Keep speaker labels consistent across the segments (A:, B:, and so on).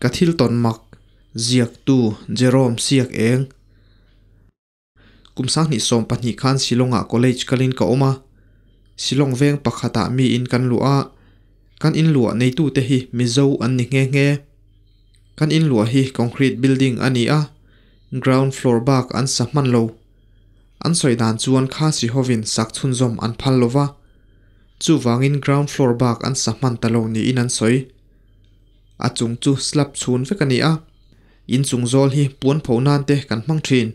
A: Ka thil tawn mak ziaktu Jerome Siak Eng. Kum 2012 khan Shillong-ah college kalin ka awm a. Shillong veng pakhatah mi in kan luah a, kan in luah neitute hi Mizo an ni nghe nghe. Kan in luah hi concrete building a ni a, ground floor bak an sa hman lo. An sawi dan chuan Khasi hovin sak chhunzawm an phal lo va, chuvangin ground floor bak an sa hman ta lo niin an sawi. A chung chu slab chhun vek a ni a, in chung zawl hi puan pho nan te kan hmang thin.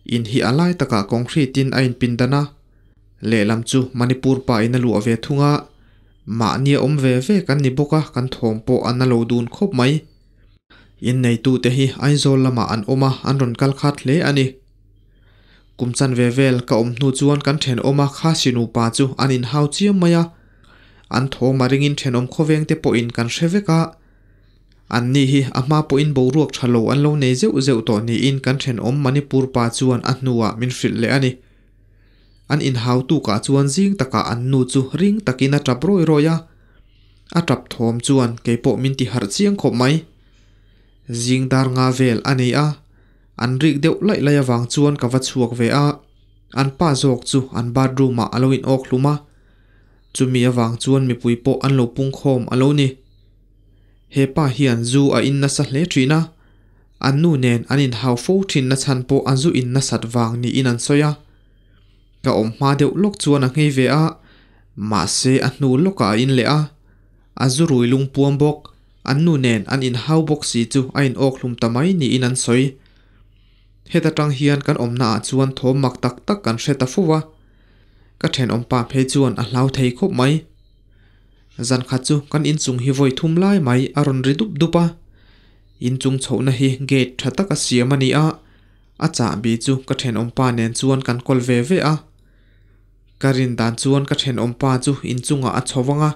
A: In hi a lai takah concrete in a inpindan a, lehlam chu Manipur pa in a luah ve thung a, mahni a awm ve ve kan ni bawk a, kan thawm pawh a na lo dun khawp mai. Inneitute hi Aizawl lamah an awm a, an rawn kal khat hle a ni. Kum chanve vel ka awm hnu chuan kan thenawma Khasi nupa chu an inhau chiam mai a, an thawm a ringin thenawm khawvengte pawhin kan hre vek a. Anni hi a hma pawhin boruak tha lo an lo nei zeuh zeuh tawh niin kan thenawm Manipur pa chuan a hnuah min hrilh leh a ni. An inhau tukah chuan zing takah an nu chu ring takin a tap rawi rawi a. A tap thawm chuan kei pawh min ti harh chiang khawp mai. Zing dar nga vel a nei a, an rik deuh laih laih avang chuan ka va chhuak ve a, an pa zawk chu an bathroom ah a lo in awk hlum a, chumi avang chuan mipui pawh an lo pung khawm a lo ni. He pa hian zu a in nasa hle thin a, an nu nen an inhau fo thin na chhan pawh a zu in nasat vang niin an sawi a. Ka awm hma deuh lawk chuan a nghei ve a, mahse a hnu lawkah a in leh a, a zu rui lung puam bawk, an nu nen an inhau bawk si chu a in awk hlum ta mai niin an sawi. Heta tang hian kan awmna ah chuan thawm mak tak tak kan hre ta fo a, ka thenawm pa phei chuan a hlau thei khawp mai. Zan khat chu kan inchung hi vawi thum lai mai a rawn ri dup dup a, inchung chhohna hi gate tha taka siam a ni a, A chahbi chu ka thenawmpa nen chuan kan kawl ve ve a. Ka rin dan chuan ka thenawmpa chu inchungah a chho vang a,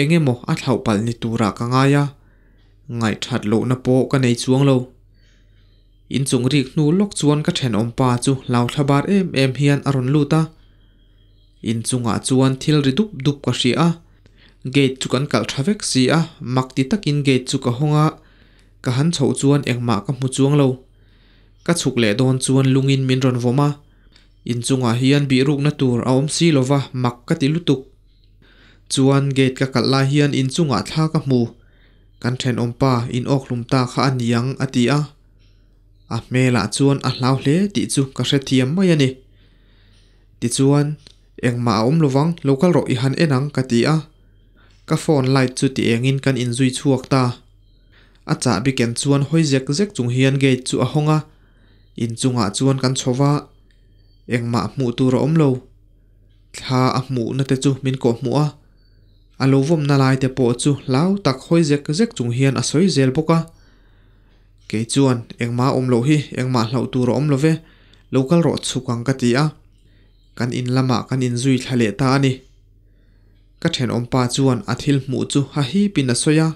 A: eng emaw a thlauh palh ni turah ka ngai a. Ngaihthat lohna pawh ka nei chuang lo. Inchung rik hnu lawk chuan ka thenawmpa chu hlauthla bar em em hian a rawn lut a. Inchungah chuan thil ri dup dup ka hria a, gate chu kan kalh tha vek si a, mak ti takin gate chu ka hawng a, ka han chhoh chuan engmah ka hmu chuang lo. Ka chhuk leh dawn chuan lungin min rawn vawm a, inchungah hian bihrukna tur a awm si lova mak ka ti lutuk. Chuan gate ka kalh lai hian inchungah thla ka hmu, kan thenawmpa in awkhlum ta kha a niang a ti a. A hmelah chuan a hlau hle tih chu ka hrethiam mai a ni. Tichuan, engmah a awm lovang, lo kal rawh i han en ang ka ti a. Ka phone light chu ti engin kan inzui chhuak ta. A chahbi ken chuan hawi zek zek chung hian gate chu a hawng a, inchungah chuan kan chho va, engmah hmuh tur a awm lo. Thla a hmuhna te chu min kawh hmuh a, a lo vawmna lai te pawh chu hlau tak hawi zek zek chung hian a sawi zel bawk a. Kei chuan, Engmah a awm loh hi, engmah hlauh tur a awm lo ve, lo kal rawh chhuk ang ka ti a, kan in lamah kan inzui thla leh ta a ni. Ka thenawmpa chuan a thil hmuh chu ha hipin a sawi a,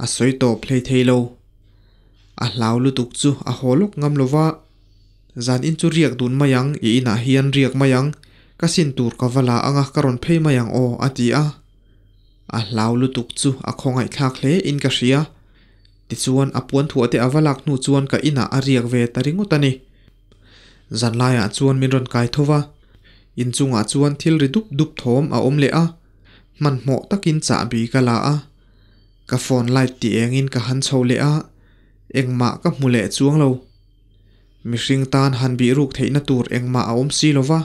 A: a sawi tawp hlei thei lo. A hlau lutuk chu a haw lawk ngam lo va, Zan in chu riak dun mai ang, i inah hian riak mai ang, ka sin tur ka va la anga ka rawn phei mai ang aw a ti a. A hlau lutuk chu a khawngaihthlak hle in ka hria. Tichuan a puan thuah te a va lak hnu chuan ka inah a riak ve ta ringawt a ni. Zanlaiah chuan min rawn kai tho va, inchungah chuan thil ri dup dup thawm a awm leh a, hmanhmawh takin chahbi ka la a. Ka phone light ti engin ka han chho leh a, engmah ka hmu leh chuang lo. Mihring tan han bih ruk theihna tur engmah a awm si lo va,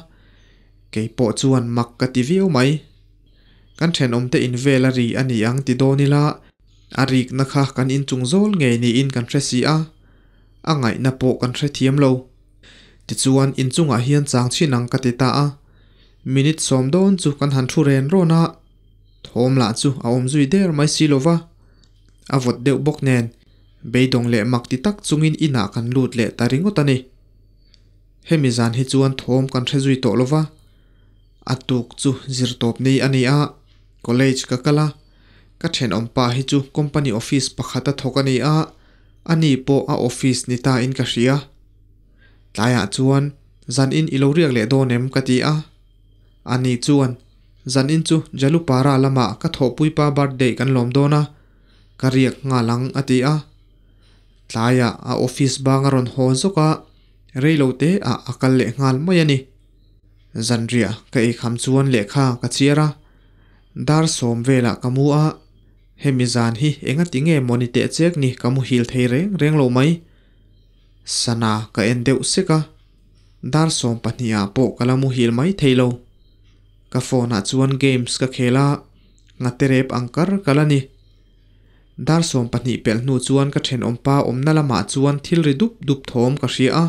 A: kei pawh chuan mak ka ti viau mai. Kan thenawmte in vel a ri a ni ang ti dawn ila, a rikna kha kan inchung zawl ngei niin kan hre si a, a ngaihna pawh kan hrethiam lo. Tichuan inchungah hian chang chhin ang ka ti ta a, minute sawm dawn chu kan han thu ren rawn a, Thawm lah chu a awm zui der mai si lova, a vawt deuh bawk nen beidawng leh mak ti tak chungin inah kan lut leh ta ringawt a ni. Hemi zan hi chuan thawm kan hre zui tawh lova, a tuk chu zirtawp ni a ni a, college ka kal a, ka thenawmpa hi chu company office pakhat a thawk a ni a, ani pawh a office ni ta in ka hria. Tlaiah chuan zan in i lo riak leh dawn em ka ti a, ani chuan Zanin chu Jalupara lamah ka thawhpuipa birthday kan lawm dawn a, Ka riak nghal ang a ti a. Tlaiah a office bang a rawn haw zawk a, rei lo te ah a kal leh nghal mai a ni. Zanriah ka eikham chuan lehkha ka chhiar a, dar sawm velah ka mu a, hemi zan hi engati nge mawni teh chek ni ka muhil thei reng reng lo mai. Sana ka en deuh sek a, dar 12 ah pawh ka la muhil mai thei lo. Ka phone ah chuan games ka khel a, ngate rep ang kar ka la ni. Dar 12 pelh hnu chuan ka thenawmpa awmna lamah chuan thil ri dup dup thawm ka hria a,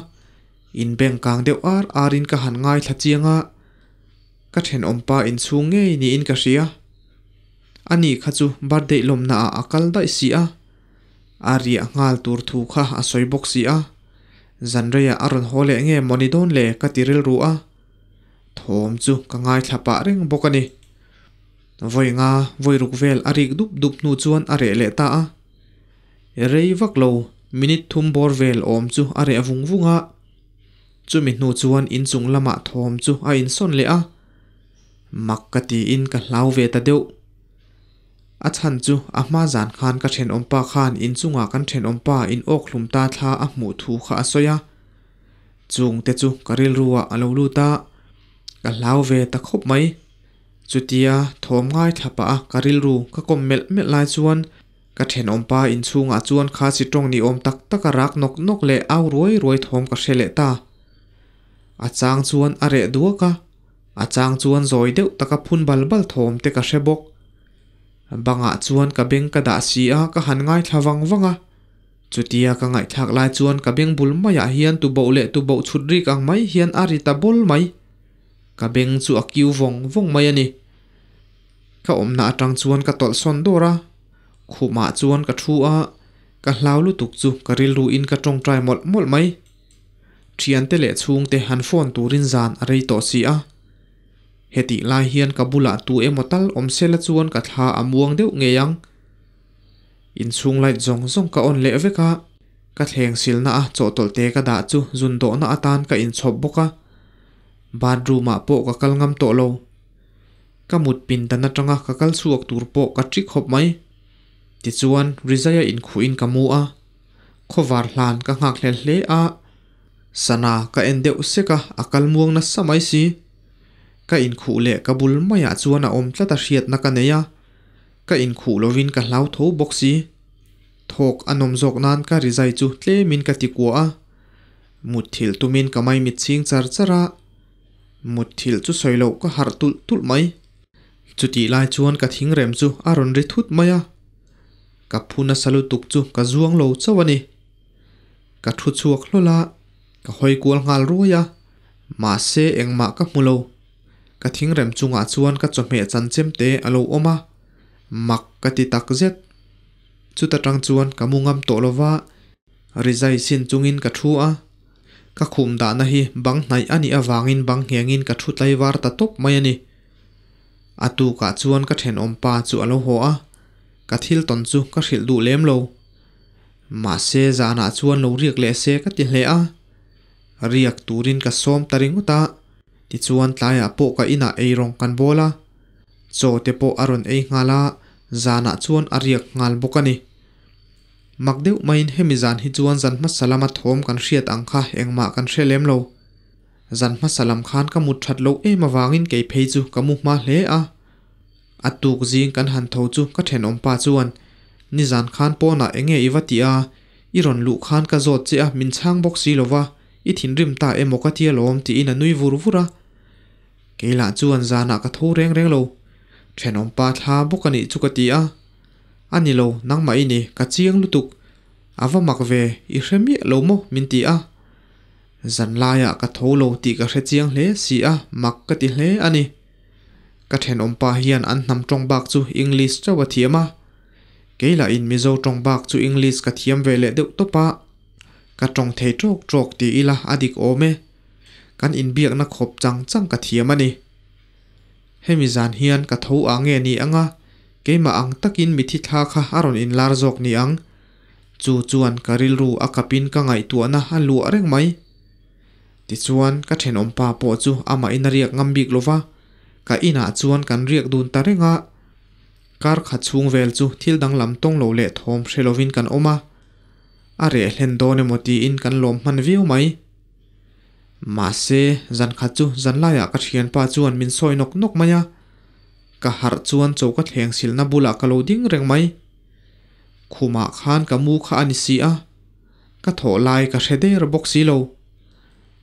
A: inbeng kang deuh ar arin ka han ngaithla chiang a, ka thenawmpa inchhung ngei niin ka hria. Ani kha chu birthday lawmna ah a kal daih si a, a riah nghal tur thu kha a sawi bawk si a, zanreiah a rawn haw leh nge mawni dawn le ka ti rilru a, thawm chu ka ngaithla pah reng bawk a ni. Vawi nga vawi ruk vel a rik dup dup hnu chuan a reh leh ta a. Rei vak lo, minute thum bawr vel awm chu a reh vung vung a. Chumi hnu chuan inchung lamah thawm chu a insawn leh a. Mak ka tiin ka hlau ve ta deuh. A chhan chu a hma zan khan ka thenawmpa khan inchungah kan thenawmpa in awk hlum ta thla a hmuh thu kha a sawi a. Chung te chu ka rilruah a lo lut a, ka hlau ve ta khawp mai. Chutia thawm ngaithla pah a ka rilru ka kawm melh melh lai chuan ka thenawmpa inchhungah chuan kha si tawng ni awm tak tak a rak nawk nawk leh au ruai ruai thawm ka hre leh ta. A chang chuan a reh duak a, a chang chuan zawi deuh taka phun bal bal thawm te ka hre bawk. Bangah chuan ka beng ka dah si a ka han ngaithla vang vang a. Chutia ka ngaihthlak lai chuan ka beng bul maiah hian tuboh leh tuboh chhut rik ang mai hian a ri ta bawl mai. Ka beng chu a kiu vawng vawng mai a ni. Ka awmna atang chuan ka tawlh sawn dawr a, khumah chuan ka thu a, ka hlau lutuk chu ka rilru in ka tawngtai mawlh mawlh mai. Thiante leh chhungte han phone turin zan a rei tawh si a. Hetih lai hian ka bulah tu emaw tal awm sela chuan ka thla a muang deuh ngei ang. Inchhung light zawng zawng ka on leh vek a, ka thleng silna a chawhtawlh te ka dah chu zun dawhna atan ka inchhawp bawk a. Bathroom ah pawh ka kal ngam tawh lo. Ka mut pindan atanga ka kal chhuak tur pawh ka ṭi khawp mai. Tichuan Rizaia inkhuhin ka mu a, khawvar hlan ka nghak hlel hle a. Sana ka en deuh sek a, a kal muang nasa mai si. Ka inkhuh leh ka bul maiah chuan a awm tlat a hriatna ka nei a, ka inkhuh lovin ka hlau tho bawk si. Thawk a nawm zawk nan ka rizai chu tlemin ka ti kuah a. Mutthilh tumin ka maimit chhing char char a, mutthilh chu sawi loh ka harh tulh tulh mai. Chutih lai chuan ka thingrem chu a rawn ri thut mai a, ka phu nasa lutuk chu ka zuang lo chauh a ni. Ka thu chhuak hlawl a, ka hawi kual nghal ruai a, mahse engmah ka hmu lo. Ka thingrem chungah chuan ka chawhmeh chanchem te a lo awm a, mak ka ti tak zet. Chuta tang chuan ka mu ngam tawh lova, Rizai sin chungin ka thu a, ka khum dahna hi bang hnaih a nih avangin bang nghengin ka thu tlaivar ta tawp mai a ni. A tukah chuan ka thenawmpa chu a lo haw a, ka thil tawn chu ka hrilh duh lem lo. Mahse zanah chuan lo riak leh se ka ti hle a, riak turin ka sawm ta ringawt a, tichuan tlaiah pawh ka inah eirawng kan bawl a, chaw te pawh a rawn ei nghal a, zanah chuan a riak nghal bawk a ni. Mak deuh maiin hemi zan hi chuan zan hmasa lama thawm kan hriat ang kha engmah kan hre lem lo. Zan hmasa lam khan ka mut that loh em avangin kei phei chu ka mu hma hle a. A tuk zing kan han tho chu ka thenawmpa chuan, Nizan khan pawnah enge i va tih a, i rawn luh khan ka zawt che a min chhang bawk si lova, i thinrim ta emaw ka tia lawm tiin a nui vur vur a. Kei lah chuan zanah ka tho reng reng lo. Thenawmpa thla bawk a nih chu ka ti a. A ni lo, nangmah i ni, ka chiang lutuk. A va mak ve, i hre miah lo maw? min ti a. Zan laiah ka tho lo tih ka hre chiang hle si a, mak ka ti hle a ni. Ka thenawmpa hian an hnam tawng bak chu English chauh a thiam a. Kei lahin Mizo tawng bak chu English ka thiam ve leh deuh tawp a. Ka tawng thei tawk tawk ti ila a dik awm e. Kan inbiakna khawp chang chang ka thiam a ni. Hemi zan hian ka tho a nge ni anga, keimah ang takin mithi thla kha a rawn inlar zawk ni ang. Chu chuan ka rilru a kapin ka ngaihtuahna a luah reng mai. Tichuan ka thenawmpa pawh chu amah in a riak ngam bik lova, ka inah chuan kan riak dun ta reng a. Kar khat chhung vel chu thil danglam tawng lo leh thawm hre lovin kan awm a, a reh hlen dawn emaw tiin kan lawm hman viau mai. Mahse, zan khat chu zanlaiah ka thianpa chuan min sawi nawk nawk mai a, ka harh chuan choka thleng silna bulah ka lo ding reng mai. Khumah khan ka mu kha a ni si a, ka thawh lai ka hre der bawk si lo.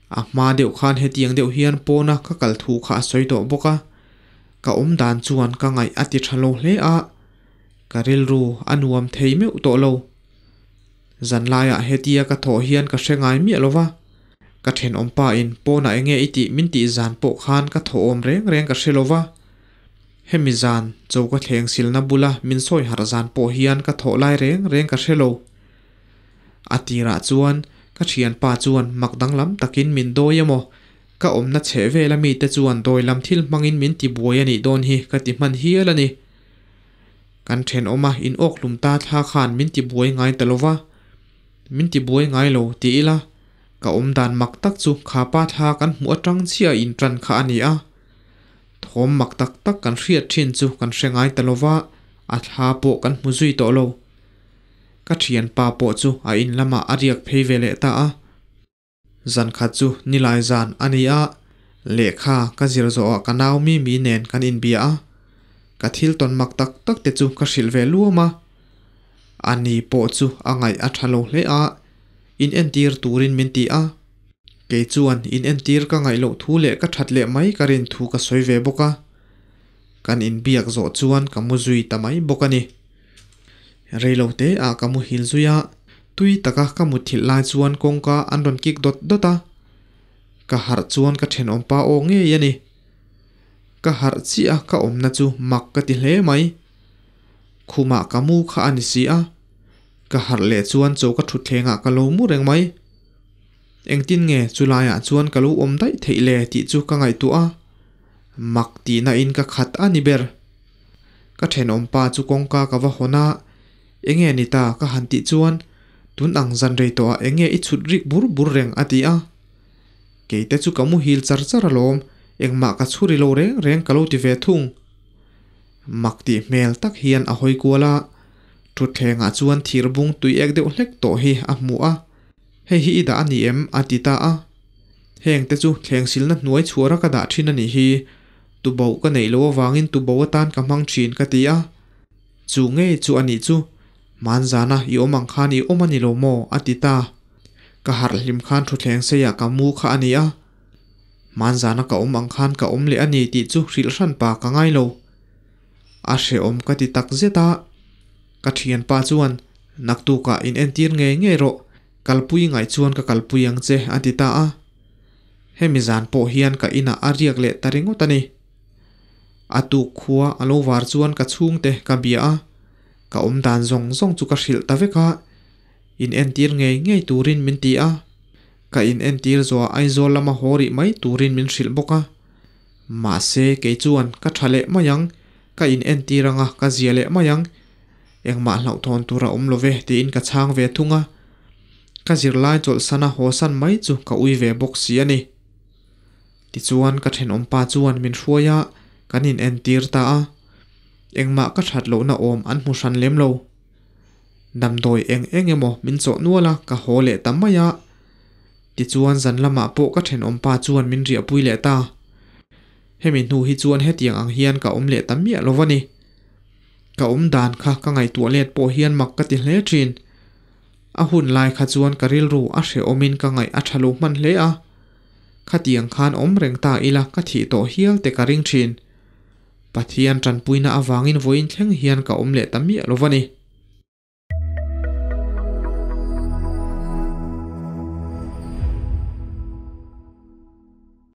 A: A hma deuh khan hetiang deuh hian pawna ka kal thu kha a sawi tawh bawk a, ka awm dan chuan ka ngaih a ti tha lo hle a, ka rilru a nuam thei meuh tawh lo. Zanlaiah hetia ka thawh hian ka hre ngai miah lo va, ka thenawmpa in pawnah enge i tih min tih zan pawh khan ka thawh awm reng reng ka hre lo va, hemi zan choka thleng silna bula min sawi harh zan pawh hian ka thawh lai reng reng ka hre lo. A tirah chuan ka thianpa chuan mak danglam takin min dawi emaw, ka awmna chheh vela mite chuan dawi lam thil hmangin min ti buai a nih dawn hi ka ti hman hial a ni. Kan thenawma in awkhlum ta thla khan min ti buai ngai ta lova, min ti buai ngai lo ti ila, ka awm dan mak tak chu kha pa thla kan hmuh atang chiah in tan kha a ni a. Thawm mak tak tak kan hriat thin chu kan hre ngai ta lova, a thla pawh kan hmu zui tawh lo. Ka thianpa pawh chu a in lamah a riak phei ve leh ta a. Zan khat chu nilai zan a ni a, lehkha ka zir zawhah ka nau Mimi nen kan inbia a, ka thil tawn mak tak tak te chu ka hrilh ve luam a. Ani pawh chu a ngaih a tha lo hle a, in entir turin min ti a. Kei chuan in entir ka ngaih loh thu leh ka that leh mai ka rin thu ka sawi ve bawk a. Kan inbiak zawh chuan ka mu zui ta mai bawk a ni. Reilote ah ka muhil zui a, tui taka ka mutthilh lai chuan kawngka an rawn kik dawt dawt a. Ka harh chuan ka thenawmpa aw ngei a ni. Ka harh chiah a ka awmna chu mak ka ti hle mai. Khumah ka mu kha a ni si a, ka harh leh chuan choka thutthlengah ka lo mu reng mai. Engtin nge chulaiah chuan ka lo awm daih theih le tih chu ka ngaihtuah a, mak tihna in ka khat a ni ber. Ka thenawmpa chu kawngka ka va hawn a, Enge ni ta ka han tih chuan tun ang zan rei tawhah enge i chhut rik bur bur reng a ti a. Keite chu ka muhil char char alawm, engmah ka chhuri lo reng reng ka lo ti ve thung. Mak tih hmel tak hian a hawi kual a, thutthlengah chuan thir bung tui ek deuh hlek tawh hi a hmu a, Hei hi i dah a ni em? a ti ta a. Heng te chu thleng silna hnuai chhuara ka dah thin a nih hi, tuboh ka neih loh avangin tuboh atan ka hmang thin ka ti a. Chu ngei chu a nih chu, hmanzana i awm ang khan i awm a ni lo maw? a ti ta. Ka harh hlim khan thutthleng seiah ka mu kha a ni a. Hmanzana ka awm ang khan ka awm leh a ni tih chu hrilh hran pa ka ngai lo. A hrehawm ka ti tak zet a. Ka thianpa chuan, Naktukah in entir ngei ngei rawh, kalpui ngaih chuan ka kalpui ang che a ti ta a. Hemi zan pawh hian ka inah a riak leh ta ringawt a ni. A tuk khua a lo var chuan ka chhungte ka bia a, ka awm dan zawng zawng chu ka hrilh ta vek a, in entir ngei ngei turin min ti a, ka in entir zawhah Aizawl lama haw rih mai turin min hrilh bawk a. Mahse kei chuan ka tha leh mai ang, ka in entir anga ka zia leh mai ang, engmah hlauhthawn tur a awm lo ve tiin ka chhang ve thung a, ka zirlai chawlhsana haw san mai chu ka ui ve bawk si a ni. Tichuan ka thenawmpa chuan min hruai a, kan in entir ta a. Engmah ka that lohna awm an hmu hran lem lo. Damdawi eng eng emaw min chawh nual a, ka haw leh ta mai a. Tichuan zan lamah pawh ka thenawmpa chuan min riahpui leh ta. Hemi hnu hi chuan hetiang ang hian ka awm leh ta miah lo a ni. Ka awm dan kha ka ngaihtuah let pawh hian mak ka ti hle thin. A hun lai kha chuan ka rilru a hrehawmin ka ngaih a tha lo hman hle a. Khatiang khan awm reng ta ila ka thih tawh hial te ka ring thin. Pathian tanpuina avangin vawiin thleng hian ka awm leh ta miah lo va ni.